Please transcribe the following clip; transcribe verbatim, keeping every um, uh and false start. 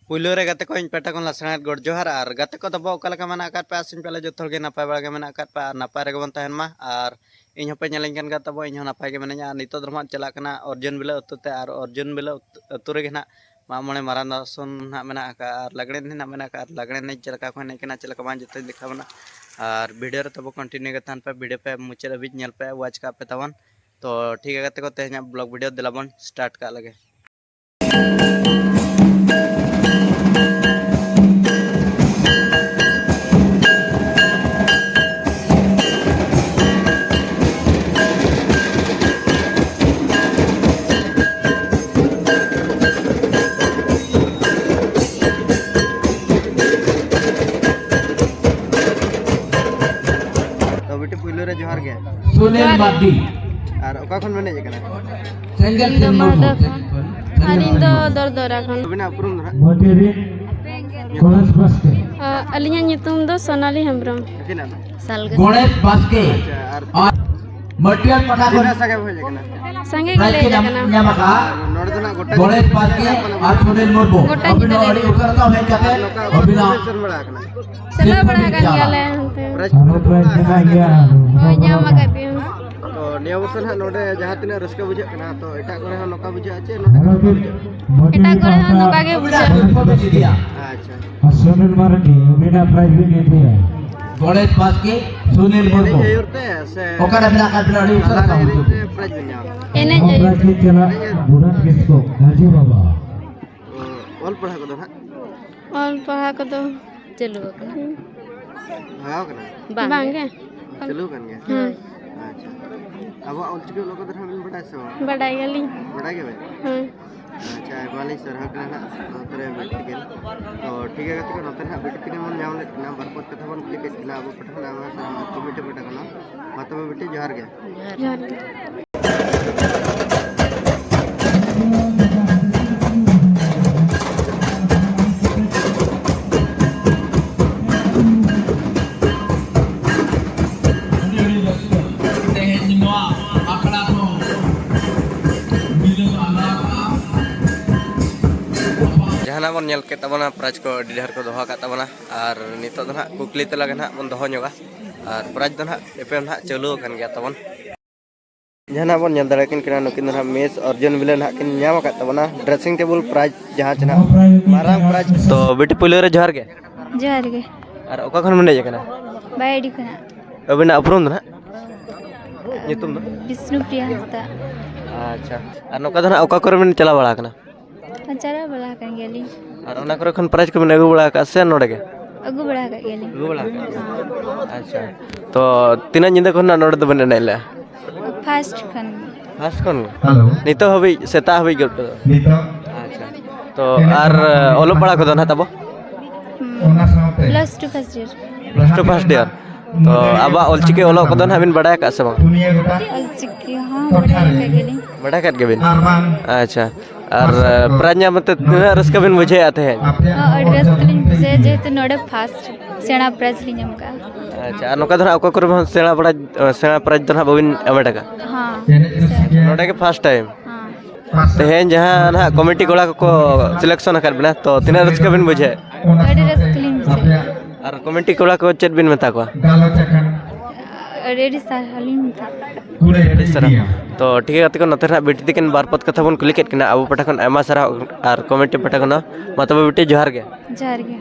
ᱯᱩᱭᱞᱩ ᱨᱮ ᱜᱟᱛᱮ ᱠᱚ, ᱤᱧ ᱯᱟᱦᱴᱟ ᱠᱷᱚᱱ ᱞᱟᱥᱟᱲᱦᱮᱫ ᱜᱚᱰ ᱡᱚᱦᱟᱨ᱾ ᱟᱨ ᱜᱟᱛᱮ ᱠᱚ ᱛᱟᱵᱚ, ᱚᱠᱟ ᱞᱮᱠᱟ ᱢᱮᱱᱟᱜ ᱟᱠᱟᱫ ᱯᱮᱭᱟ? ᱟᱥᱤᱧ ᱯᱟᱞᱮ ᱡᱚᱛᱚ ᱦᱚᱲ ᱜᱮ ᱱᱟᱯᱟᱭ ᱵᱟᱲᱟ ᱜᱮ ᱢᱮᱱᱟᱜ ᱟᱠᱟᱫ ᱯᱮᱭᱟ ᱟᱨ ᱱᱟᱯᱟᱭ ᱨᱮᱜᱮ ᱵᱚᱱ ᱛᱟᱦᱮᱱ ᱢᱟ᱾ ᱟᱨ ᱤᱧ ᱦᱚᱸᱯᱮ ᱧᱮᱞᱤᱧ ᱠᱟᱱ ᱜᱮᱭᱟ ᱛᱟᱵᱚ, ᱤᱧ ᱦᱚᱸ ᱱᱟᱯᱟᱭ ᱜᱮ ᱢᱤᱱᱟᱹᱧᱟ᱾ ᱟᱨ ᱱᱤᱛᱚᱜ ᱫᱚ ᱱᱟᱦᱟᱜ ᱪᱟᱞᱟᱜ ᱠᱟᱱᱟ ᱚᱨᱡᱩᱱ ᱵᱤᱞᱟᱹ ᱟᱹᱛᱩ ᱛᱮ, ᱟᱨ ᱚᱨᱡᱩᱱ ᱵᱤᱞᱟᱹ ᱟᱹᱛᱩ ᱨᱮᱜᱮ ᱱᱟᱦᱟᱜ ᱢᱟᱜ ᱢᱚᱬᱮ ᱢᱟᱨᱟᱝ ᱫᱚᱨᱥᱚᱱ ᱱᱟᱦᱟᱜ ᱢᱮᱱᱟᱜ ᱟᱠᱟᱫᱼᱟ, ᱟᱨ ᱞᱟᱜᱽᱲᱮ ᱮᱱᱮᱡ ᱱᱟᱦᱟᱜ ᱢᱮᱱᱟᱜ ᱟᱠᱟᱫᱼᱟ᱾ ᱟᱨ ᱞᱟᱜᱽᱲᱮ ᱮᱱᱮᱡ ᱪᱮᱫ ᱞᱮᱠᱟ ᱠᱚ ᱮᱱᱮᱡ ᱠᱟᱱᱟ, ᱪᱮᱫ ᱞᱮᱠᱟ ᱵᱟᱝ, ᱡᱚᱛᱚᱧ ᱫᱮᱠᱷᱟᱣ ᱵᱚᱱᱟ᱾ ᱟᱨ ᱵᱷᱤᱰᱤᱭᱳ ᱨᱮ ᱛᱟᱵᱚ ᱠᱚᱱᱴᱤᱱᱤᱭᱩ ᱜᱮ ᱛᱟᱦᱮᱱ ᱯᱮ, ᱵᱷᱤᱰᱤᱭᱳ ᱯᱮ ᱢᱩᱪᱟᱹᱫ ᱦᱟᱹᱵᱤᱡ ᱧᱮᱞ ᱯᱮ, ᱣᱟᱪ ᱠᱟᱜ ᱯᱮ ᱛᱟᱵᱚᱱ᱾ ᱛᱚ ᱴᱷᱤᱠ ᱜᱮᱭᱟ ᱜᱟᱛᱮ ᱠᱚ, ᱛᱮᱦᱮᱧᱟᱜ ᱵᱞᱚᱜ ᱵᱷᱤᱰᱤᱭᱳ ᱫᱮᱞᱟ ᱵᱚᱱ ᱥᱴᱟᱨᱴ ᱠᱟᱜ ᱞᱮᱜᱮ᱾ ᱛᱚ ᱵᱤᱴᱤ, ᱯᱩᱭᱞᱩ ᱨᱮ ᱡᱚᱦᱟᱨ ᱜᱮ᱾ ᱥᱩᱱᱤᱞ ᱡᱚᱦᱟᱨ ᱜᱮ᱾ ᱢᱟᱨᱰᱤ᱾ ᱟᱨ ᱚᱠᱟ ᱠᱷᱚᱱ ᱵᱮᱱ ᱦᱮᱡ ᱟᱠᱟᱱᱟ? ᱥᱮᱸᱜᱮᱞ ᱤᱧ ᱫᱚ ᱥᱤᱝ ᱢᱩᱨᱢᱩ᱾ ᱢᱟᱦᱫᱟ ᱠᱷᱚᱱ᱾ ᱟᱨ ᱤᱧ ᱫᱚ ᱫᱚᱨᱫᱚᱨᱟ ᱠᱷᱚᱱ᱾ ᱟᱹᱵᱤᱱᱟᱜ ᱩᱯᱨᱩᱢ ᱫᱚ ᱱᱟᱦᱟᱜ? ᱵᱷᱚᱴᱤᱨᱤ ᱠᱚᱞᱮᱡᱽ ᱵᱟᱥᱠᱮ᱾ ᱟ, ᱟᱹᱞᱤᱧᱟᱜ ᱧᱩᱛᱩᱢ ᱫᱚ ᱥᱳᱱᱟᱞᱤ ᱦᱮᱢᱵᱨᱚᱢ᱾ ᱟᱹᱠᱤᱱᱟᱜ ᱫᱚ? ᱥᱟᱞᱜᱮ᱾ ᱜᱚᱬᱮᱛ ᱵᱟᱥᱠᱮ᱾ ᱟᱪᱪᱷᱟ, ᱟᱨ ᱟᱨ ᱢᱟᱹᱴᱤᱭᱟᱹᱲ ᱯᱟᱴᱟ ᱠᱷᱚᱱ᱾ ᱛᱤᱱᱟᱹᱜ ᱥᱟᱸᱜᱮ ᱵᱚ ᱦᱮᱡ ᱟᱠᱟᱱᱟ? ᱥᱟᱸᱜᱮ ᱜᱮᱞᱮ ᱯᱨᱟᱭᱤᱡᱽ ᱦᱮᱡ ᱧᱟᱢ, ᱟᱠᱟᱱᱟ᱾ ᱧᱟᱢ ᱟᱠᱟᱫᱼᱟ᱾ ᱟᱨ ᱱᱚᱰᱮ ᱫᱚ ᱱᱟᱜ ᱜᱚᱴᱟ ᱜᱚᱬᱮᱛ ᱜᱮ ᱵᱟᱥᱠᱮ ᱟᱯᱟᱱ ᱟᱯᱟᱱ ᱟᱨ ᱥᱩᱱᱤᱞ ᱢᱩᱨᱢᱩ᱾ ᱜᱚᱴᱟ ᱟᱹᱵᱤᱱ ᱜᱤᱫᱽᱨᱟᱹ ᱦᱚᱸ ᱜᱮ᱾ ᱟᱹᱰᱤ ᱩᱥᱟᱹᱨᱟ ᱛᱟᱵ ᱦᱮᱡ ᱠᱟᱛᱮ ᱟᱨ ᱱᱚᱝᱠᱟ ᱟᱹᱵᱤᱱᱟᱜ ᱚᱠᱟ ᱠᱚᱨᱮ ᱵᱮᱱ ᱥᱮᱱ ᱵᱟᱲᱟ ᱟᱠᱟᱱᱟ? ᱪᱟᱞᱟᱣ ᱵᱟᱲᱟ ᱟᱠᱟᱱ ᱜᱮᱭᱟᱞᱮ ᱦᱟᱱᱛᱮ᱾ ᱯᱨᱟᱭᱤᱡᱽ ᱠᱚ ᱟᱨᱚ ᱯᱨᱟᱭᱤᱡᱽ ᱯᱮ ᱧᱟᱢ ᱧᱟᱢ ᱟᱠᱟᱫ ᱜᱮᱭᱟ᱾ ᱜᱮᱭᱟ᱾ ᱦᱳᱭ, ᱧᱟᱢ ᱟᱠᱟᱫ ᱜᱮᱭᱟ᱾ ᱛᱚ, ᱱᱤᱭᱟᱹ ᱵᱚᱪᱷᱚᱨ ᱦᱟᱸᱜ ᱱᱚᱰᱮ ᱡᱟᱦᱟᱸ ᱛᱤᱱᱟᱹᱜ ᱨᱟᱹᱥᱠᱟᱹ ᱵᱩᱡᱷᱟᱹᱜ ᱠᱟᱱᱟ, ᱛᱚ, ᱮᱴᱟᱜ ᱠᱚᱨᱮ ᱦᱚᱸ ᱱᱚᱝᱠᱟ ᱵᱩᱡᱷᱟᱹᱜᱼᱟ ᱪᱮ ᱱᱚᱰᱮ ᱮᱴᱟᱜ ᱠᱚᱨᱮ ᱦᱚᱸ ᱱᱚᱝᱠᱟ ᱜᱮ ᱵᱩᱡᱷᱟᱹᱜᱼᱟ᱾ ᱟᱪᱪᱷᱟ᱾ ᱟᱨ ᱥᱩᱱᱤᱞ ᱢᱟᱨᱰᱤ, ᱩᱱᱤᱭᱟᱜ ᱯᱨᱟᱭᱤᱡᱽ ᱵᱤᱱ ᱤᱫᱤᱭᱟ᱾ ᱜᱚᱬᱮᱛ ᱵᱟᱥᱠᱮ, ᱥᱩᱱᱤᱞ ᱢᱩᱨᱢᱩ᱾ ᱮᱱᱮᱡ ᱟᱹᱭᱩᱨ ᱛᱮ ᱥᱮ ᱚᱠᱟᱨᱮ ᱢᱮᱱᱟᱜ ᱟᱠᱟᱫ ᱵᱤᱱᱟ? ᱟᱹᱰᱤ ᱩᱥᱟᱹᱨᱟ ᱞᱟᱦᱟ ᱨᱮ ᱥᱟᱵ ᱮᱱᱮᱡ ᱦᱚᱪᱚ ᱛᱮ ᱵᱤᱱ᱾ ᱯᱨᱟᱭᱤᱡᱽ ᱵᱤᱱ ᱧᱟᱢᱟ? ᱮᱱᱮᱡ ᱟᱹᱭᱩᱨ᱾ ᱯᱨᱟᱭᱤᱡᱽ ᱵᱤᱱ ᱪᱟᱞᱟᱜ ᱵᱩᱨᱦᱟᱱ ᱠᱤᱥᱠᱩ, ᱢᱟᱹᱡᱷᱤ ᱵᱟᱵᱟ᱾ ᱚᱞ ᱯᱟᱲᱦᱟᱣ ᱠᱚᱫᱚ ᱱᱟᱦᱟᱜ? ᱚᱞ ᱯᱟᱲᱦᱟᱣ ᱠᱚᱫᱚ ᱪᱟᱹᱞᱩ ᱟᱠᱟᱱᱟ᱾ ᱦᱩᱸ᱾ ᱞᱟᱜᱟᱣ ᱠᱟᱱᱟ? ᱵᱟᱝ᱾ ᱵᱟᱝ ᱜᱮ᱾ ᱪᱟᱹᱞᱩ ᱟᱠᱟᱱ ᱜᱮᱭᱟ? ᱦᱳᱭ᱾ ᱟᱪᱪᱷᱟ᱾ ᱟᱵᱚᱣᱟᱜ ᱚᱞᱪᱤᱠᱤ ᱚᱞᱚᱜ ᱠᱚᱫᱚ ᱱᱟᱦᱟᱜ ᱵᱤᱱ ᱵᱟᱰᱟᱭᱟ ᱥᱮ ᱵᱟᱝ? ᱵᱟᱰᱟᱭ ᱜᱮᱭᱟᱞᱤᱧ᱾ ᱵᱟᱰᱟᱭ ᱜᱮᱭᱟ ᱵᱤᱱ? ᱦᱳᱭ᱾ ᱟᱪᱪᱷᱟ, ᱟᱭᱢᱟ ᱞᱤᱧ ᱥᱟᱨᱦᱟᱣ ᱠᱟᱱᱟ ᱱᱟᱦᱟᱜ, ᱱᱚᱛᱮ ᱨᱮ ᱵᱤᱴᱤ ᱛᱤᱠᱤᱱ᱾ ᱛᱚ, ᱴᱷᱤᱠ ᱜᱮᱭᱟ ᱜᱟᱛᱮ ᱠᱚ, ᱱᱚᱛᱮ ᱨᱮ ᱱᱟᱦᱟᱜ ᱵᱤᱴᱤ ᱛᱤᱠᱤᱱ ᱵᱚᱱ ᱧᱟᱢ ᱞᱮᱫ ᱠᱤᱱᱟ, ᱵᱟᱨ ᱯᱚᱫ ᱠᱟᱛᱷᱟ ᱵᱚᱱ ᱠᱩᱞᱤ ᱠᱮᱫ ᱠᱤᱱᱟ ᱟᱵᱚ ᱯᱟᱦᱴᱟ ᱠᱷᱚᱱ, ᱟᱭᱢᱟ ᱥᱟᱨᱦᱟᱣ ᱠᱚᱢᱤᱴᱤ ᱯᱟᱦᱴᱟ ᱠᱷᱚᱱ᱾ ᱢᱟ ᱛᱚᱵᱮ ᱵᱤᱴᱤ, ᱡᱚᱦᱟᱨ ᱜᱮ᱾ ᱡᱚᱦᱟᱨ ᱜᱮ᱾ ᱟᱹᱰᱤ ᱟᱹᱰᱤ ᱨᱟᱹᱥᱠᱟᱹ᱾ ᱛᱮᱦᱮᱧ ᱱᱚᱣᱟ ᱟᱠᱷᱲᱟ ᱫᱚ ᱢᱤᱞᱟᱹᱣ ᱟᱞᱟᱣ ᱠᱟᱜᱼᱟ᱾ ᱱᱟᱦᱟᱜ ᱵᱚᱱ ᱧᱮᱞ ᱠᱮᱫ ᱛᱟᱵᱚᱱᱟ, ᱯᱨᱟᱭᱤᱡᱽ ᱠᱚ ᱟᱹᱰᱤ ᱰᱷᱮᱨ ᱠᱚ ᱫᱚᱦᱚ ᱟᱠᱟᱫ ᱛᱟᱵᱚᱱᱟ᱾ ᱟᱨ ᱱᱤᱛᱚᱜ ᱫᱚ ᱱᱟᱦᱟᱜ ᱠᱩᱠᱞᱤ ᱛᱮᱞᱟ ᱜᱮ ᱱᱟᱦᱟᱜ ᱵᱚᱱ ᱫᱚᱦᱚ ᱧᱚᱜᱟ᱾ ᱟᱨ ᱯᱨᱟᱭᱤᱡᱽ ᱫᱚ ᱱᱟᱦᱟᱜ ᱮᱯᱮᱢ ᱱᱟᱦᱟᱜ ᱪᱟᱹᱞᱩ ᱟᱠᱟᱱ ᱜᱮᱭᱟ ᱛᱟᱵᱚᱱ᱾ ᱡᱟᱦᱟᱱᱟᱜ ᱵᱚᱱ ᱧᱮᱞ ᱫᱟᱲᱮᱭᱟᱜ ᱠᱤᱱ ᱠᱟᱱᱟ, ᱱᱩᱠᱤᱱ ᱫᱚ ᱱᱟᱦᱟᱜ ᱢᱤᱥ ᱚᱨᱡᱩᱱ ᱵᱤᱞᱟᱹ ᱱᱟᱦᱟᱜ ᱠᱤᱱ ᱧᱟᱢ ᱟᱠᱟᱫ ᱛᱟᱵᱚᱱᱟ, ᱰᱨᱮᱥᱤᱝ ᱴᱮᱵᱩᱞ ᱯᱨᱟᱭᱤᱡᱽ ᱡᱟᱦᱟᱸ ᱪᱮ ᱱᱟᱦᱟᱜ ᱢᱟᱨᱟᱝ ᱯᱨᱟᱭᱤᱡᱽ᱾ ᱛᱚ ᱵᱤᱴᱤ, ᱯᱳᱭᱞᱳ ᱨᱮ ᱡᱚᱦᱟᱨ ᱜᱮ᱾ ᱡᱚᱦᱟᱨ ᱜᱮ᱾ ᱟᱨ ᱚᱠᱟ ᱠᱷᱚᱱ ᱵᱮᱱ ᱦᱮᱡ ᱟᱠᱟᱱᱟ? ᱵᱟᱭᱟᱰᱤ ᱠᱷᱚᱱᱟᱜ᱾ ᱟᱹᱵᱤᱱᱟᱜ ᱩᱯᱨᱩᱢ ᱫᱚ ᱱᱟᱦᱟᱜ? ᱧᱩᱛᱩᱢ ᱫᱚ? ᱵᱤᱥᱱᱩᱯᱨᱤᱭᱟ ᱦᱟᱸᱥᱫᱟ᱾ ᱟᱪᱪᱷᱟ, ᱟᱨ ᱱᱚᱝᱠᱟ ᱫᱚ ᱱᱟᱦᱟᱜ ᱚᱠᱟ ᱠᱚᱨᱮ ᱵᱮᱱ ᱪᱟᱞᱟᱣ ᱵᱟᱲᱟ ᱟᱠᱟᱱᱟ? ᱪᱟᱞᱟᱣ ᱵᱟᱲᱟ ᱟᱠᱟᱱ ᱜᱮᱭᱟᱞᱤᱧ᱾ ᱟᱨ ᱚᱱᱟ ᱠᱚᱨᱮ ᱠᱷᱚᱱ ᱯᱨᱟᱭᱤᱡᱽ ᱠᱚᱵᱮᱱ ᱟᱹᱜᱩ ᱵᱟᱲᱟ ᱟᱠᱟᱫᱼᱟ ᱥᱮ ᱱᱚᱰᱮ ᱜᱮ? ᱟᱹᱜᱩ ᱵᱟᱲᱟ ᱟᱠᱟᱫ ᱜᱮᱭᱟᱞᱤᱧ᱾ ᱟᱹᱜᱩ ᱵᱟᱲᱟ ᱟᱠᱟᱫ? ᱦᱚᱸ᱾ ᱟᱪᱪᱷᱟ, ᱛᱚ ᱛᱤᱱᱟᱹᱜ ᱧᱤᱫᱟᱹ ᱠᱷᱚᱱ ᱱᱟᱜ ᱱᱚᱰᱮ ᱫᱚᱵᱮᱱ ᱮᱱᱮᱡ ᱞᱮᱜᱼᱟ? ᱯᱷᱟᱥᱴ ᱠᱷᱚᱱ᱾ ᱯᱷᱟᱥᱴ ᱠᱷᱚᱱ? ᱦᱮᱞᱳ᱾ ᱱᱤᱛᱚᱜ ᱦᱟᱹᱵᱤᱡ, ᱥᱮᱛᱟᱜ ᱦᱟᱹᱵᱤᱡ ᱜᱮ? ᱟᱪᱪᱷᱟ, ᱛᱚ ᱟᱨ ᱚᱞᱚᱜ ᱯᱟᱲᱦᱟᱣ ᱠᱚᱫᱚ ᱱᱟᱦᱟᱜ ᱛᱟᱵᱚ? ᱦᱩᱸ, plus two first year. Plus two first year. ᱛᱚ ᱟᱵᱚᱣᱟᱜ ᱚᱞᱪᱤᱠᱤ ᱚᱞᱚᱜ ᱠᱚᱫᱚ ᱱᱟᱦᱟᱜ ᱵᱤᱱ ᱵᱟᱲᱟᱭ ᱟᱠᱟᱫ ᱥᱮ ᱵᱟᱝ? ᱚᱞᱪᱤᱠᱤ ᱦᱚᱸ ᱵᱟᱲᱟᱭ ᱟᱠᱟᱫ ᱜᱮᱭᱟᱞᱤᱧ᱾ ᱵᱟᱲᱟᱭ ᱟᱠᱟᱫ ᱜᱮᱵᱤᱱ? ᱟᱪᱪᱷᱟ, ᱟᱨ ᱯᱨᱟᱭᱤᱡᱽ ᱧᱟᱢ ᱠᱟᱛᱮ ᱛᱤᱱᱟᱹᱜ ᱨᱟᱹᱥᱠᱟᱹ ᱵᱤᱱ ᱵᱩᱡᱷᱟᱹᱣᱮᱫᱼᱟ ᱛᱮᱦᱮᱧ? ᱦᱚᱸ, ᱟᱹᱰᱤ ᱨᱟᱹᱥᱠᱟᱹ ᱞᱤᱧ ᱵᱩᱡᱷᱟᱹᱣᱟ, ᱡᱮᱦᱮᱛᱩ ᱱᱚᱰᱮ ᱯᱷᱟᱥᱴ ᱥᱮᱬᱟ ᱯᱨᱟᱭᱤᱡᱽ ᱞᱤᱧ ᱧᱟᱢ ᱠᱟᱜᱼᱟ᱾ ᱟᱪᱪᱷᱟ, ᱟᱨ ᱱᱚᱝᱠᱟ ᱫᱚ ᱱᱟᱦᱟᱜ ᱚᱠᱟ ᱠᱚᱨᱮ ᱦᱚᱸ ᱥᱮᱬᱟ ᱵᱟᱲᱟ, ᱥᱮᱬᱟ ᱯᱨᱟᱭᱤᱡᱽ ᱫᱚ ᱱᱟᱦᱟᱜ ᱵᱟᱹᱵᱤᱱ ᱦᱟᱢᱮᱴ ᱟᱠᱟᱫ? ᱦᱚᱸ᱾ ᱱᱚᱰᱮ ᱜᱮ ᱯᱷᱟᱥᱴ ᱴᱟᱭᱤᱢ? ᱦᱚᱸ᱾ ᱛᱮᱦᱮᱧ ᱡᱟᱦᱟᱸ ᱱᱟᱦᱟᱜ ᱠᱚᱢᱤᱴᱤ ᱠᱚᱲᱟ ᱠᱚᱠᱚ ᱥᱤᱞᱮᱠᱥᱚᱱ ᱟᱠᱟᱫ ᱵᱤᱱᱟ, ᱛᱚ ᱛᱤᱱᱟᱹᱜ ᱨᱟᱹᱥᱠᱟᱹ ᱵᱤᱱ ᱵᱩᱡᱷᱟᱹᱣᱮᱫ? ᱟᱹᱰᱤ ᱨᱟᱹᱥᱠᱟᱹ ᱞᱤᱧ ᱵᱩᱡᱷᱟᱹᱣᱮᱫᱼᱟ᱾ ᱟᱨ ᱠᱚᱢᱤᱴᱤ ᱠᱚᱲᱟ ᱠᱚ ᱪᱮᱫ ᱵᱤᱱ ᱢᱮᱛᱟ ᱠᱚᱣᱟ? ᱟᱹᱰᱤ ᱟᱹᱰᱤ ᱥᱟᱨᱦᱟᱣ ᱞᱤᱧ ᱢᱮᱛᱟ ᱠᱚᱣᱟ᱾ ᱟᱹᱰᱤ ᱥᱟᱨᱦᱟᱣ᱾ ᱛᱚ ᱴᱷᱤᱠ ᱜᱮᱭᱟ ᱜᱟᱛᱮ ᱠᱚ, ᱱᱚᱛᱮ ᱱᱟᱦᱟᱜ ᱵᱤᱴᱤ ᱛᱤᱠᱤᱱ ᱵᱟᱨ ᱯᱚᱫ ᱠᱟᱛᱷᱟ ᱵᱚᱱ ᱠᱩᱞᱤ ᱠᱮᱫ ᱠᱤᱱᱟ, ᱟᱵᱚ ᱯᱟᱦᱴᱟ ᱠᱷᱚᱱ ᱟᱭᱢᱟ ᱥᱟᱨᱦᱟᱣ ᱟᱨ ᱠᱚᱢᱤᱴᱤ ᱯᱟᱦᱴᱟ ᱠᱷᱚᱱ ᱦᱚᱸ᱾ ᱢᱟ ᱛᱚᱵᱮ ᱵᱤᱴᱤ, ᱡᱚᱦᱟᱨ ᱜᱮ᱾ ᱡᱚᱦᱟᱨ ᱜᱮ᱾